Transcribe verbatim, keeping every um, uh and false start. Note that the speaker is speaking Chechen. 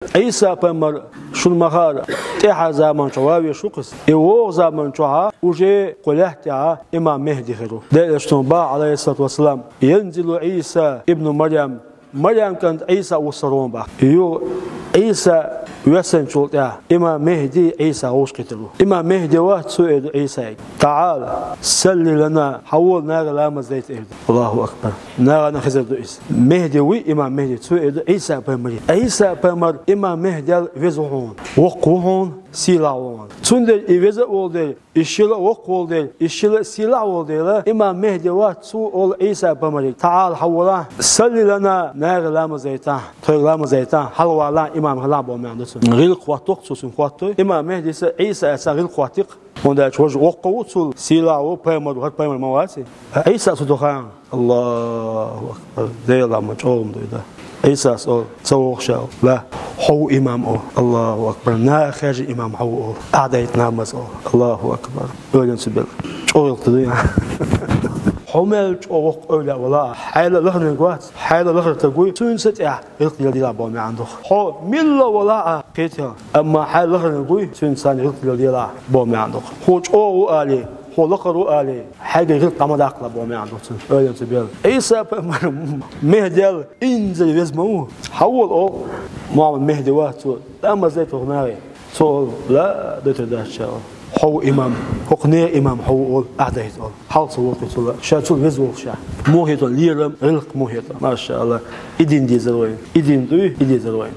Ӏийса пайхамар шуна ма хаъара, тӀаьхьара заман чу ван везаш ву-кх из. И вогӀу заман чохь уже кху лаьтта тӀехь имам Мехди хир ву. Делан Элчано боху, Ӏалайхиссалату вассалам: «Янзилу Ӏийса ибну Марьям». Марьям кӀант Ӏийса вуссур ву боху. Юха Ӏийса воьссинчул тӀаьхьа имам Мехди Ӏийса вовшахкхетар ву. Имам Мехди вац, цо эр ду Ӏийсайга: «Таъал, салли лана, хьавола, нахана ламаз дайта», эр ду. Аллаху акбар. Нахана хезар ду иза. Мехди вуй, имам Мехди, цо эр ду Ӏийса пайхамаре. Ӏийса пайхамар имам Мехдел веза ву хьуна, воккха ву хьуна, сийлахь ву хьуна. Цундела и веза а волу дела, и шила а воккха волу дела, и шила а сийлахь волу дела, имам Мехди вац, цо олу Ӏийса пайхамаре: «Таъал, хьавола, салли лана, нахана ламаз дайта, тхоьга ламаз дайта, хьалавала, имам хила», боху маьӀна ду цуьнан. ГӀиллакх хӀоттадо-кх цо цуьнга, хӀоттадо. Имам Мехдис а, Ӏийсас а гӀиллакх хӀоттий-кх. ХӀунда аьлча важа воккха ву цул, сийлахь ву, пайхамар ву, хӀара пайхамар ма вац и. Ӏийса цу тӀехь. Аллаху акбар. Делан ма чӀогӀа ма дуй дан. Ӏийсас олу: «Ца вогӀу ша». «Ла, хьо ву имам», олу. Аллаху акбар. «Наха хаьржина имам хьо ву», олу. «Ахь дайта ламаз», олу. Аллаху акбар. Ойла ца бел. ЧӀогӀа гӀиллакх ду. Хьо мел чӀогӀа воккха эвлаяъ валахь а, хьайла лахарниг вац, хьайла лахара стаг вуй, цуьнца тӀехь гӀиллакх леладелахь боху маьӀна ду-кх. Хьо милла валахь а кхетий, амма хьайла лахарниг вуй, цуьнца цхьаьна гӀиллакх леладелахь боху маьӀна ду-кх. Хьо чӀогӀа ву алий, хьо лакхара ву алий, хьайгара гӀиллакх дӀа ма даккхалахь боху маьӀна ду-кх цуьнан. Ойла ца бел. Ӏийса пайхамар Мехдел инзаре веза ма ву. Хьавола, олу, Мухьаммад Мехди вац, цо ламаз дайта хӀокху нахе. Цо олу: «Ла, дайтар дац ша», олу. «Хьо ву имам, хӀокху нехан имам хьо ву», олу, «Ахь дайта», олу. Хьал ца воккхуьйту цо, ша цул веза волуш ша. Муха хӀоьттина лерам, гӀиллакх муха хӀоьттина. Машаалла. И дин дезара вайна. И дин дуй, и дезара вайна.